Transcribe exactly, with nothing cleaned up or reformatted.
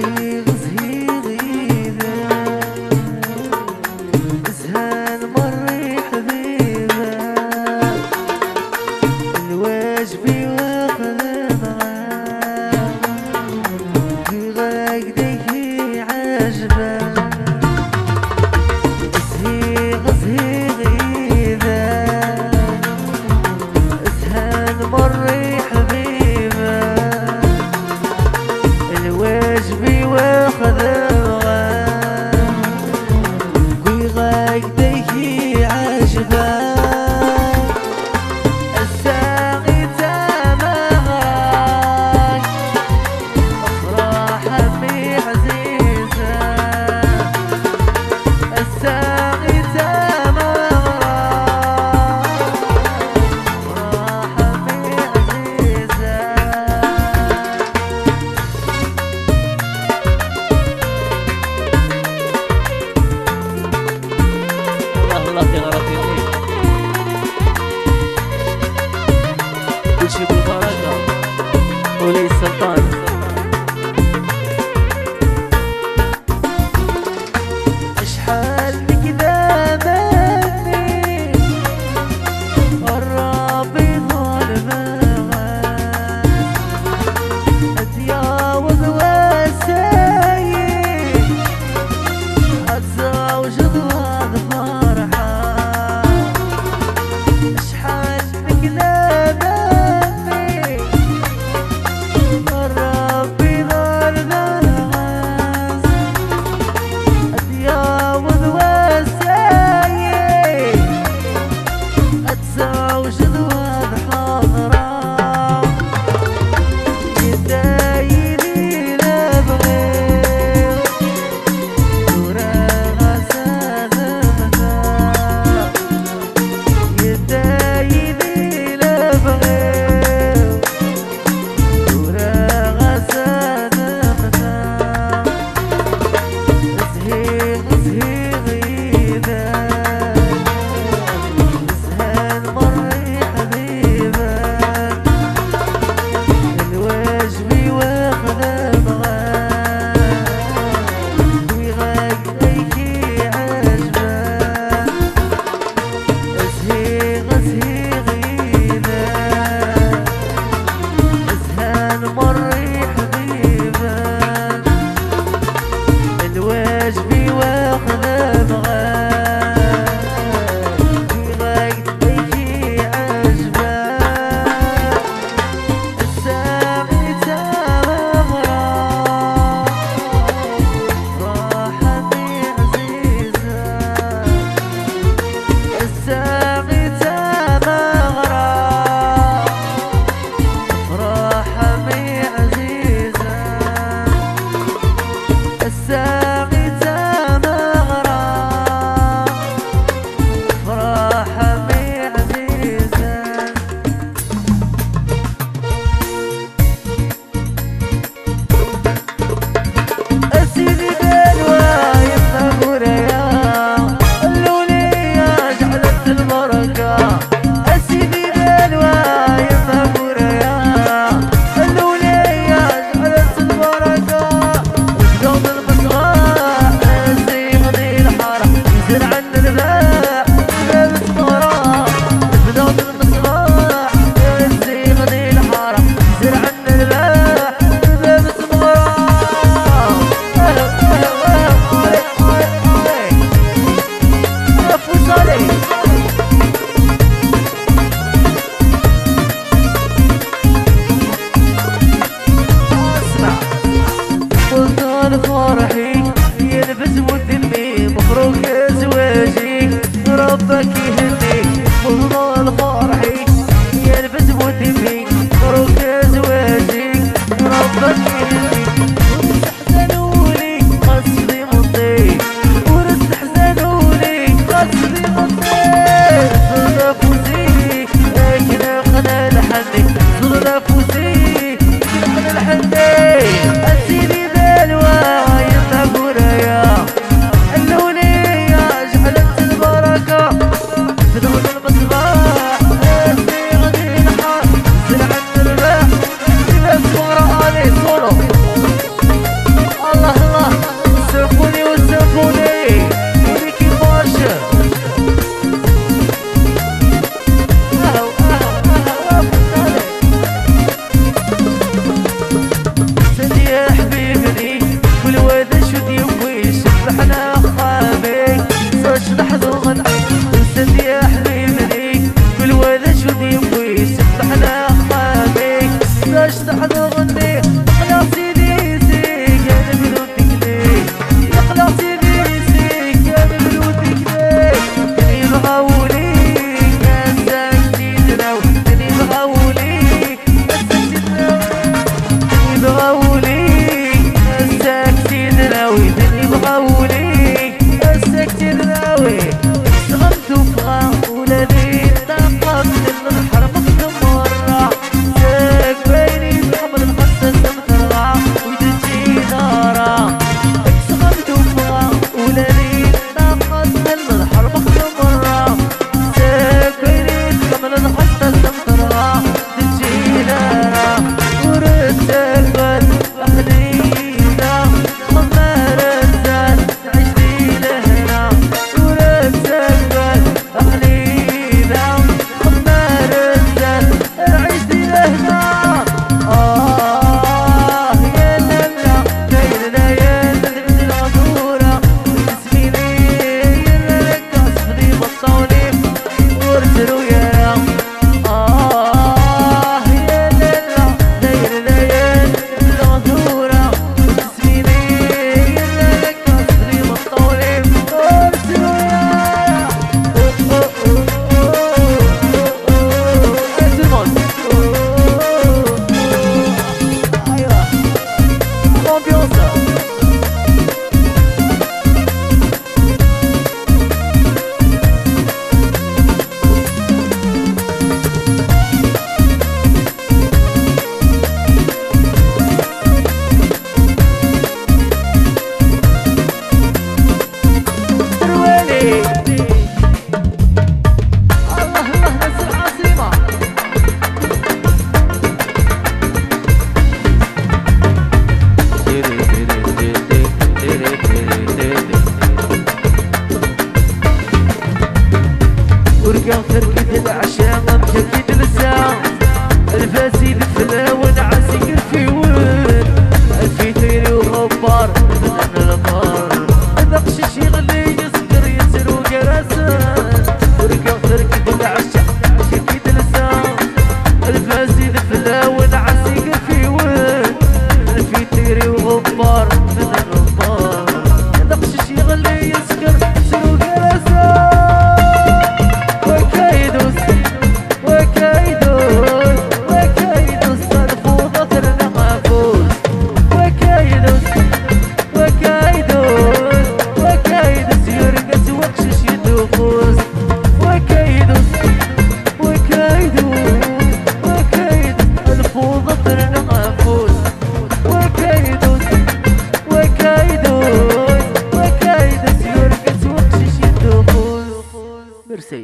Zhiɣ, zhiɣ yid-m, zhan merra iḥbiben, lwajeb-iw xedmeɣ-t, wwiɣ-ak-d ayen i k-iɛejben. Zhiɣ, zhiɣ yid-m, zhan merra iḥbiben, lwajeb-iw xedmeɣ-t, wwiɣ-ak-d ayen i k-iɛejben. Ass-a i d tameɣra-k, afraḥ a mmi ɛzizen. Ass-a i d tameɣra-k, afraḥ a mmi ɛzizen. الله الله، يا غرض يا أخي. كل شيء بالبركة. ولي السلطان. شحال نكذب مني، ربي ظلمك. Ad yaweḍ wass-ayi, ad tezweǧeḍ ad ferḥeɣ. Acḥal nekna d Ṛebbi d arnaz. Ad yaweḍ wass-ayi, ad tezweǧeḍ ad ḥeḍreɣ. Yedda yid-i lebɣi-w, tura ɣas ad mmteɣ. Yedda yid-i lebɣi-w, tura ɣas ad mmteɣ. Zhiɣ, zhiɣ yid-m, zhan merra iḥbiben, lwajeb-iw xedmeɣ-t, wwiɣ-ak-d ayen i k-iɛejben. Zhiɣ, zhiɣ yid-m, zhan merra iḥbiben, lwajeb-iw xedmeɣ-t, wwiɣ-ak-d ayen i k-iɛejben. Ass-a i d tameɣra, afraḥ a mmi ɛzizen. Ass-a i d tameɣra, Amek akka i d-telsa, lbaz ideflawen, ɛasiken fiwen, lfitri uɣebbar, bnan lqer. D aqcic yeɣli yesger yettru gar-asen, urgaɣ terkeb lɛecc, amek akka i d-telsa, lbaz ideflawen, ɛasiken fiwen, lfitri uɣebbar, bnan lqer. D aqcic yeɣli yesger yettru gar-asen. Wakaydus, wakaydus, wakaydus, lfuḍa terna afus. Wakaydus, wakaydus, wakaydus, yurga-tt weqcic yeddufus. Wakaydus, wakaydus, wakaydus, lfuḍa terna afus. Wakaydus, wakaydus, wakaydus, yurga-tt weqcic yeddufus. Merci.